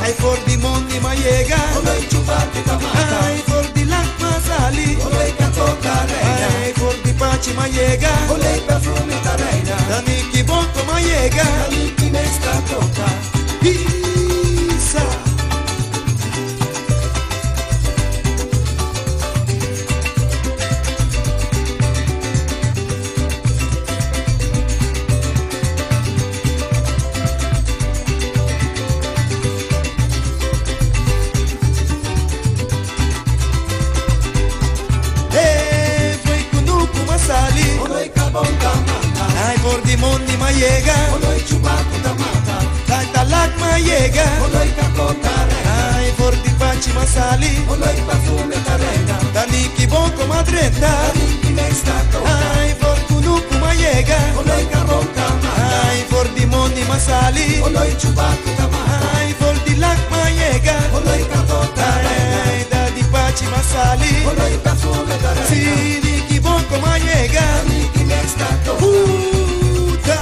Ay for di mondi m'a yega. Oloi chubatu ta mata. Ay for di lak m'a sali. Oloi kato ta reina. Ay for di pachi m'a yega. Oloi perfume ta reina. Ta Nicky Boko m'a yega. Ta Nicky mes ta toka. Bisa. Ai for kunuku m'a yega. Oloi carbon ta mata. Ai for di mondi m'a sali. Oloi chubaku ta mata. Ai for di lak m'a yega. Oloi kato ta reina. Ai da di pachi m'a sali. Oloi perfume ta reina. Si di kiboko m'a yega. Niki mix ta toka. Puta.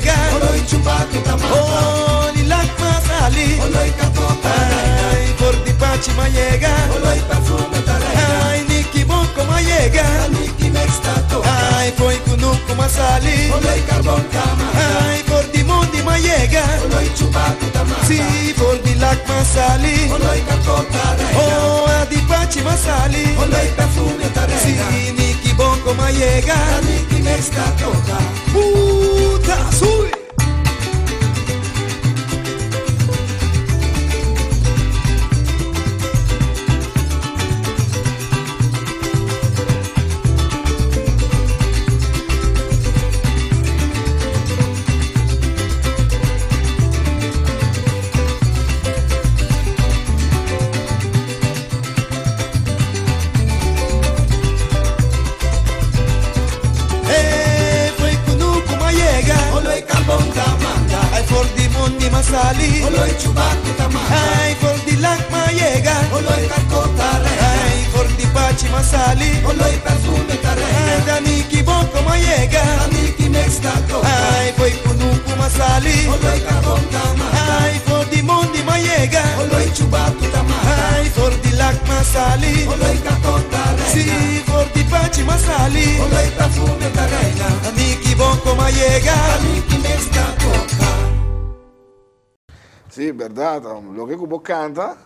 yega. Oloi chupaku ta mata. Oh, Lilac m'a sali. Oloi kato ta reina. Ai, for di Pachi m'a yega. Oloi perfume ta reina. Ai, Niki Bonko m'a yega. Ta Niki Mex ta toka. Ai, foi kunuku m'a sali. Oloi karbon ta mata. Ai, for di Mondi m'a yega. Oloi chupaku ta mata. Si, for di Lac m'a sali. Oloi kato ta reina. Oh, a di Pachi m'a sali. Oloi perfume ta reina. Si, Niki Bonko m'a yega. Ta Niki Mex ta toka. Puta, sui! Sí, berdad, loke ku bo kanta,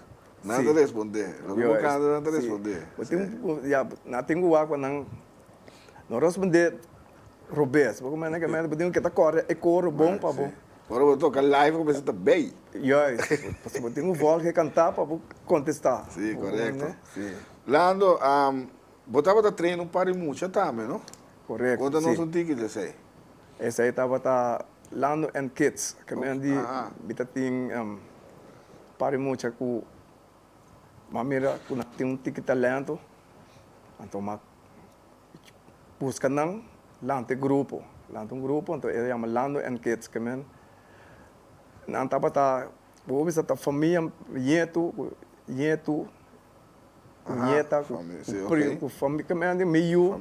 nan ta respondé. Loke bo kanta, nan ta respondé. Bo tin, ya, nan tin ku wak pa nan no respondé robes. Bo kumenta ke bo tin ku ta kòrda e koro bon pa bo. Ora bo toka live bo mester ta bei. Juist, pasobra bo tin un vòlg e kantá pa bo kontestá. Sí, korekto. Lando, bo tabata train un par di mucha tambe, no? Korekto, sí. Konta nos un tiki di esei. Esei tabata Lando and Kids, ke men di mi ta tin par di mucha ku m'a mira ku nan tin un tiki talento, anto m'a Buska nan lanta e grupo, lanta un grupo, anto e yama Lando and Kids, ke men nan tabata, bo bisa ta famia ñetu ku ñetu ku ñeta ku primo ku famia, ke men di mi yu,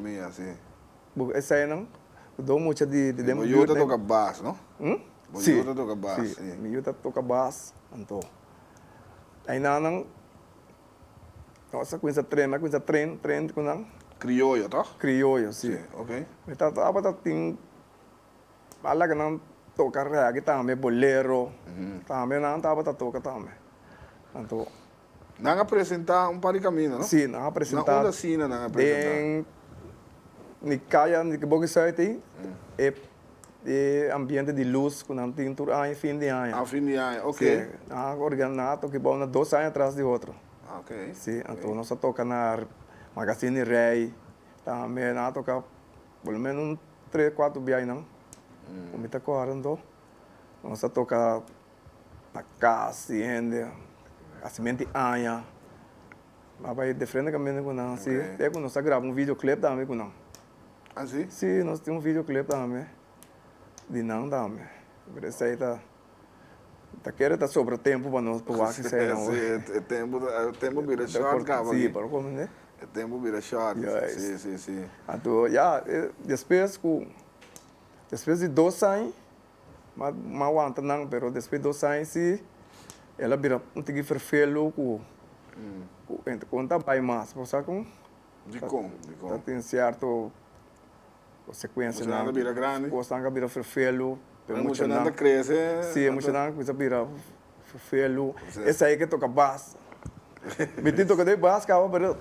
bo eseinan ku dos mucha di den Bo yu ta toka bas, no? Bo yu ta toka bas, si, mi yu ta toka bas, anto einan nan. Nos a cuminsa train, mi a cuminsa train, train cu nan. Crioyo, toch? Crioyo, si. Si, ok. Mi tabata tin, a laga nan toca reggae tambe, bolero, tambe nan tabata toca tambe. Anto. Nan a presenta un par di camino, no? Si, nan a presenta. Na unda asina nan a presenta? Den mi caya, di Boki Zuid ei, e E ambiente di luz cu nan tin tur aña fin di aña. Ah, fin di aña, ok. Si, nan a organa toki bou na dos aña tras di otro. Ah, ok. Si, anto nos a toca na Magazine di Rey, tambe nan a toca por lo menos un tres, cuatro biaha nan, cu mi ta corda anto. Nos a toca na cas di hende, hacimento di aña, a bay diferente caminda cu nan, si. Te cu nos a graba un videoclip tambe cu nan. Ah si? Si, nos tin un videoclip tambe di nan tambe. Pero esei ta, ta kere ta sobra tempo pa nos pa wak esei nan. Si, e tempo, e tempo bira short kaba Si, por como ne. E tempo bira short. Si, si, si. Anto, ya, despues ku, despues di dos aña, m'a wanta nan, pero despues di dos aña si, el a bira un tiki ferfelu ku, ku ku no ta bai mas, bo sa kon? Dikon? Dikon? Ta tin sierto konsekuensianan. Muchanan ta bira grandi. Kosnan ka bira ferfelu. E muchanan ta krese. Si, e muchanan kuminsa bira ferfelu. Esei ke toka bas. Mi tin toka den bas kaba pero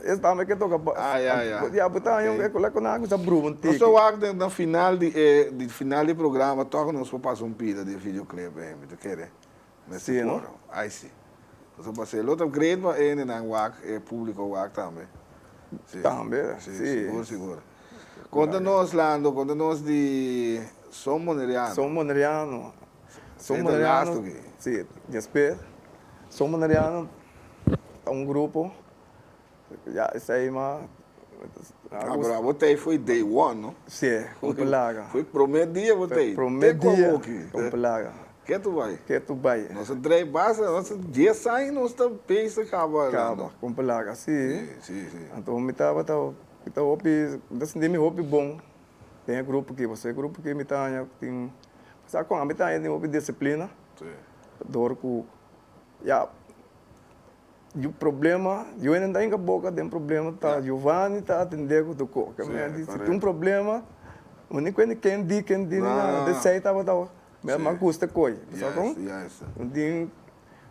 es tambe ke toka bas. Ah, ya, ya. Ya, bo ta haña ku nan a kuminsa bruma un tiki. Nos ta wak den na final di e di final di programa tòg nos por pasa un pida di e videoclip ei, mi ta kere. Sí, no? Ai si. Pasobra pasé lo ta great pa e hendenan wak, e públiko wak tambe. Sí. Tambe, sí. Sigur, sigur. Konta nos, Lando, konta nos di Son Moneriano. Son Moneriano. Son Moneriano, sí, despues Son Moneriano ta un grupo, ya esei mas. Ah, pero abo ta ei foi day one, no? Sí, un pelaga. Foi promé dia bo ta ei. Promé dia, un pelaga. Ke tu bai? Ke tu bai. Nos a drei basta, nos a dies aña nos ta bezig kaba. Kaba, un pelaga, sí. Sí, sí. Anto mi tabata, mi ta hopi, mi ta sinti mi hopi bon. Den e grupo aki, pasobra e grupo aki mi ta haña tin, sa kon ami ta haña tin hopi disiplina, dor ku ya yu problema, yu hende ta hinka boka den problema ta Giovanni ta atende ku tur kos, si tin un problema bo ni kuenta ken di ken di ni nada, esei tabata mi a gusta koy, sa kon? No tin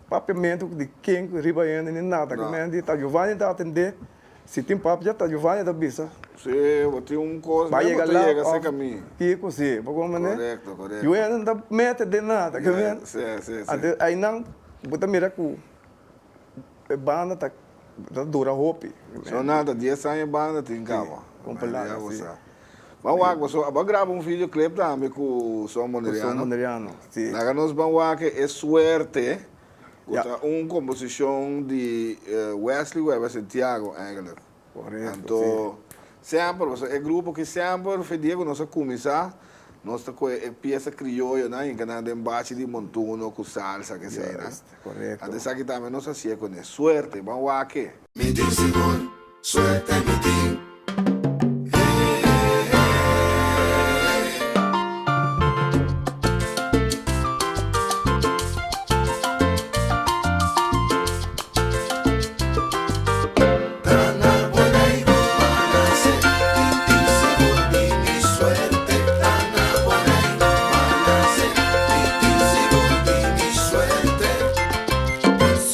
papiamentu di ken riba hende ni nada, ta Giovanni ta atende. Si tin papia ta Giovanni ta bisa. Si, bo tin un kos Ba bo yega ta la yega of serka mi. Kiko si, bo kon manera? Korekto, korekto. Yu no ta mete den nada, ke men? Si, si, si. Anto einan bo ta mira ku e banda ta ta dura hopi. So nan ta dies aña e banda tin kaba. Si, kompelada, si. Ban wak paso a graba un videoclip tambe ku Son Boneriano. Ku Son Boneriano, si. Laga nos ban wak e suerte. Ku ta un komposishon di Wesley Weber Santiago eigenlijk. Korekto, Anto si. semper, pasobra e grupo ki semper fe dia ku nos a kuminsá, nos ta kohe e piesa krioyonan hinka nan den bachi di montuno ku salsa keseinan. Juist, korekto. Anto esaki tambe nos hasié kuné. Suerte, ban wak e. Mi tin sigur, suerte mi tin.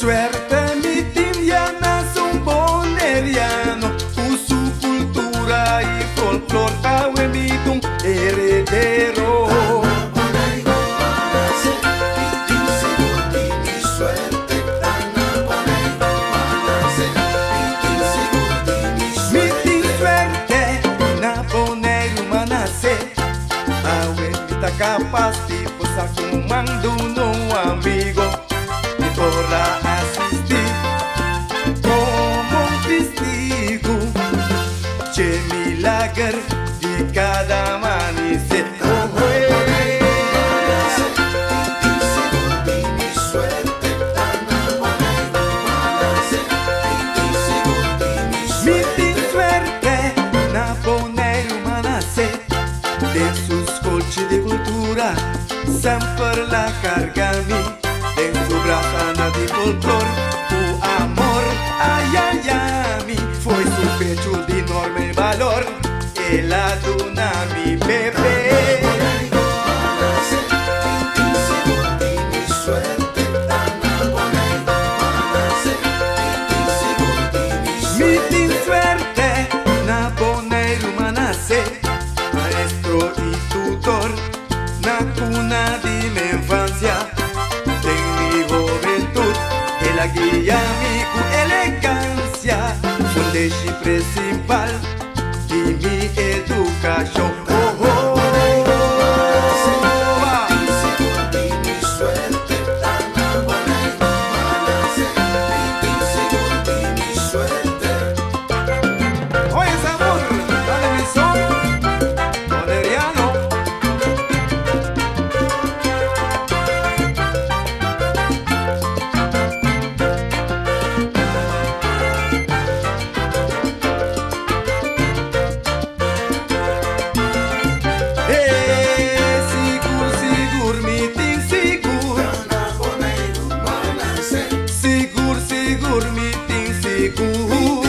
Suerte mi tin ya nas un boneriano Ku su kultura i folklor awe mi t'un heredero. Mi tin suerte na Boneiru m'a nase Awe mi ta kapas di por sa ku mando un amigo. Mi por a asistí komo un testigu dje milager di kada amanisé. Mi tin suerte na Boneiru m'a nase den su skolchi di kultura. Semper la carga mi den su brasa na di folklor Cu amor ayaya mi foi su pecho di norme balor El a duna mi bebe. Mi tin suerte na Boneiru m'a nace Maestro y tutor. Na cuna di mi infancia, den mi hobentud, el a guia mi cu elegancia, fundeshi principal di mi educacion. Oh, oh, Oye sabor, dale mi son, boneriano. Eh, sigur, sigur, mi tin sigur. Sigur, sigur, mi tin sigur.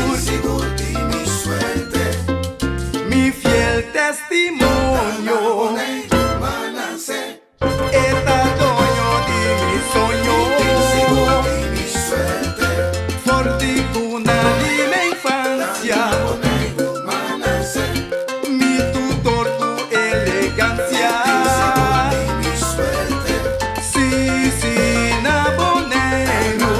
Mi fiel testimonio. E ta doño di mi soño. For di cuna di mi infancia. Mi tutor cu elegancia. Si, si, na Boneiru.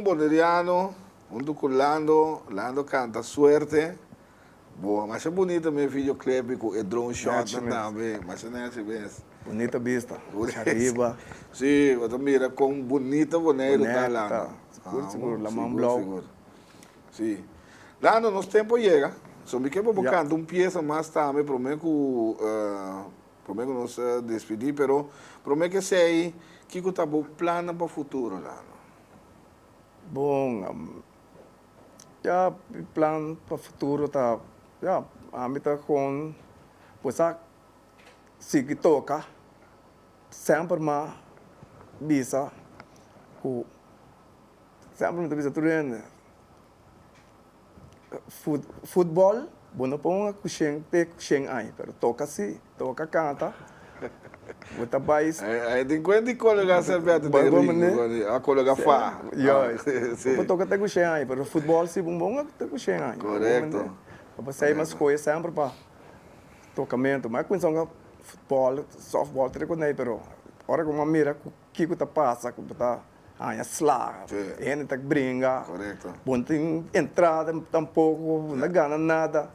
Boneriano huntu ku Lando, Lando kanta Suerte. Boa, masha bunita mi videoclip ku e drone shot nan tambe, masha nechi mes. Bunita bista, ariba. Si, bo ta mira kon bunita Boneiru ta, Lando. Sigur, sigur, laman blou. Si. Lando, nos tempo a yega, so mi ke pa bo kanta un piesa mas tambe prome ku prome ku nos despidi, pero prome ke esei, kiko ta bo plannan pa futuro, Lando? Bon, Ya mi plan pa futuro ta ya ami ta kon pues a sigui toka semper m'a bisa ku semper mi ta bisa tur hende futbol bo no por hunga ku shen te ku shen aña pero toka si toka kanta Bo ta bai. Ai tin cuenta di cologa serveta den ring, a cologa fa. Juist. Bo por toca te cu shen aña, pero futbol si bo bon te cu shen aña. Correcto. Bo por say mas scoge semper pa tocamento. Ma cuminsa hunga futbol, softball te recorda, pero ora cu bo a mira kico ta pasa, cu bo ta haña sla, hende ta bringa, bo no tin entrada tampoco, bo no ta gana nada.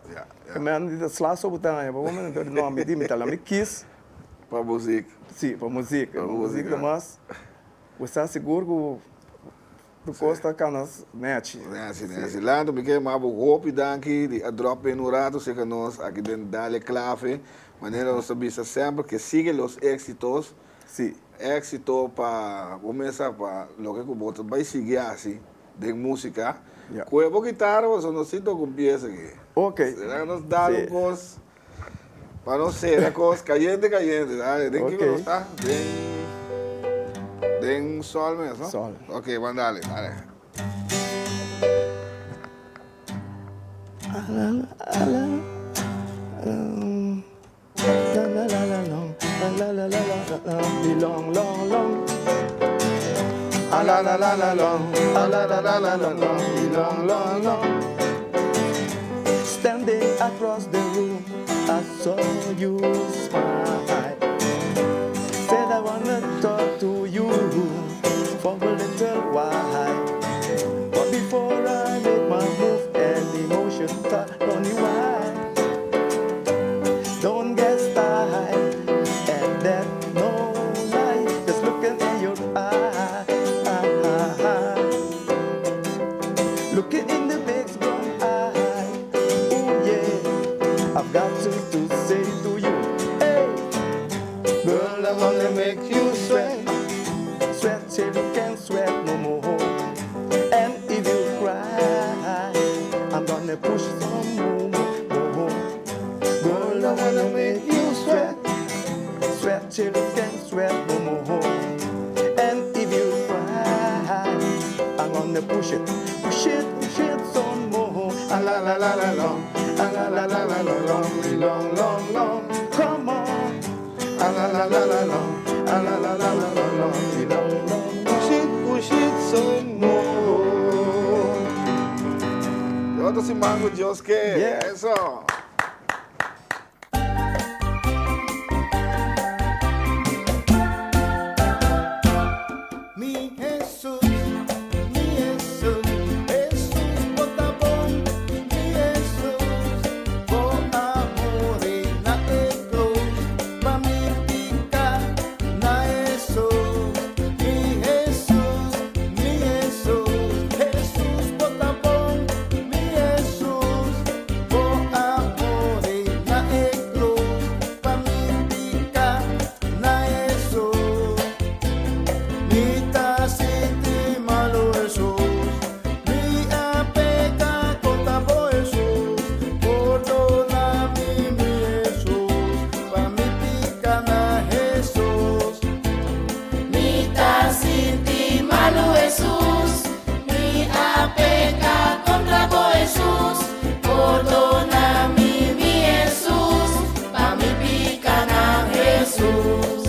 Sla so bo ta haña, bo no, mi di mi ta la mi kis. Pa muzik. Si, pa muzik. Pa muzik ta mas, bo sa sigur ku tur kos ta kana nèchi. Nèchi, nèchi. Lando, mi ke yama bo hopi danki di a dròp in un ratu serka nos aki den Dale Clave. Manera nos ta bisa semper ke sigue los éxitos. Si. Éxito pa bo mesa pa loke ku bo ta bai sigui hasi den músika. Kue bo kitara pasobra nos tin toka un piesa aki. Ok. Sera nos dal un kos. Pa nos cera cos cayente cayente. Dale, den kiko nos ta? Den den sol mes, no? Sol. Ok, ban dale, dale. Standing across the room, I saw you smile. Said I wanna talk to you for a little while. But before I make my move, an emotion start running wild. Don't get style, and that no lie. Just looking in your eye. Looking in the big brown eye. Ooh yeah, I've got to, to say to you, hey, girl, I wanna make you sweat, sweat till you can't sweat no more. And if you cry, I'm gonna push some more, more. Girl, I wanna make you sweat, sweat till you can't sweat no more. And if you cry, I'm gonna push it, push it, push it some more. Ah, la la la la long, ah, la la la la la long, long, long, long. Come on. Ah, la la la la long, ah, la la la la la long, long, long. Push it, push it some more. Yo ta siman cu Dios ke. Eso. Mi Hesus, mi Hesus, Hesus bo ta bon, mi Hesus, bo a muri na e krus pa mi piká na Hesus, mi Hesus, mi Hesus, Hesus bo ta bon, mi Hesus, bo a muri na e krus pa mi piká na Hesus. Mi ta sinti malu Hesus, mi a peka kontra bo Hesus, pordona mi mi Hesus, pa mi pika na Hesus. Mi ta sinti malu Hesus, mi a peka kontra bo Hesus, pordona mi mi Hesus, pa mi pika na Hesus.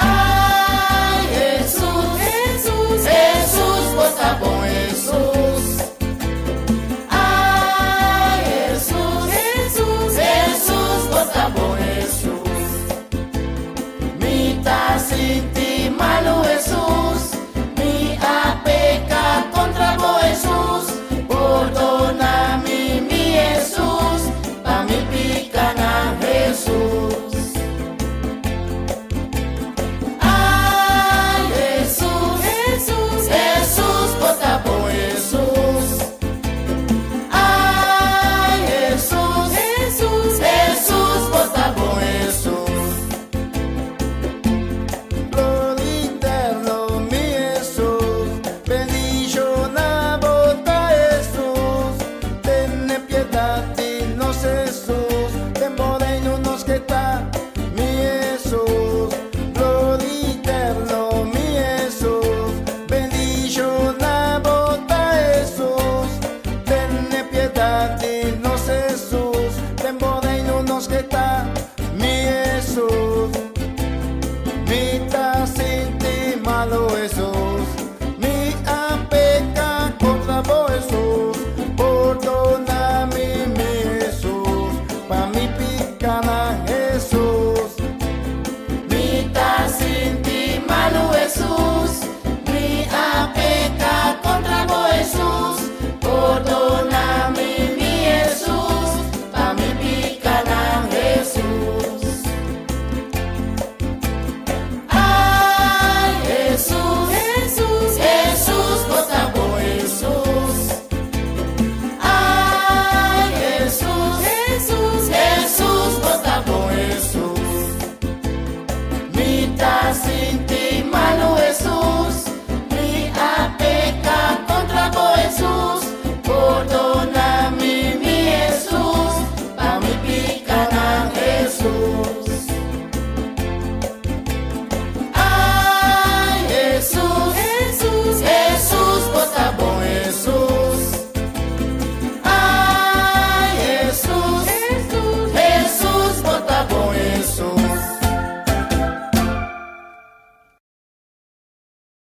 Ai Hesus, Hesus, Hesus, bo ta bon Hesus. Ai Hesus, Hesus, Hesus, bo ta bon Hesus. Mi ta sinti.